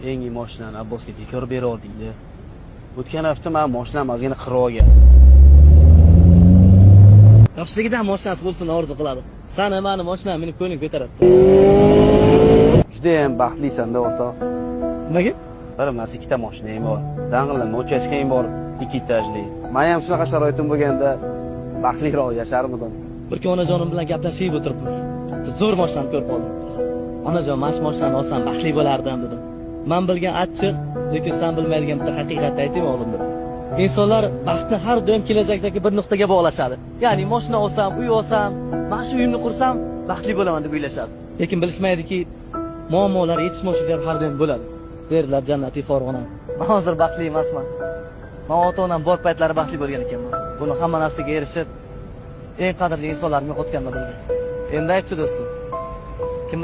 Yangi mashinani Abbosga bekor berordingda. O'tgan hafta man mashinam ozgina qirib olgan. Yoshligidan mashinasi bo'lsin orzu qiladi. Sani mani mashinam meni ko'nglim ko'taradi. Judayam baxtlisan-da, o'rtoq. Nimaga? Bir emas, ikkita mashinang bor. Dang'illama uchastkang bor, ikki etajli. Men ham shunaqa sharoitim bo'lganda baxtliroq yasharmidim. Bir kun onajonim bilan gaplashib o'tiribmiz. Bitta zo'r mashinani ko'rib qoldim. "Onajon, mana shu mashinani olsam, baxtli bo'lardim", dedim. "Man bilgan achchiq, lekin sen bilmaydigan bitta haqiqatni aytaymi, o'g'lim", dedim. Insonlar baxtni har doim kelajakdagi bir nuqtaga bog'lashadi. Ya'ni mashina olsam, uy olsam, mana shu uyimni qursam, baxtli bo'laman deb o'ylashadi. Lekin bilishmaydiki, muammolar, yetishmovchiliklar har doim bo'ladi. Derdilar jannatiy Farg'ona. Man hozir baxtli emasman. Man ota-onam bor paytlari baxtli bo'lgan ekanman. Buni hamma narsaga erishib, eng qadrli insonlarni yo'qotganimda bildim. Endi aytchi, do'stim. Kim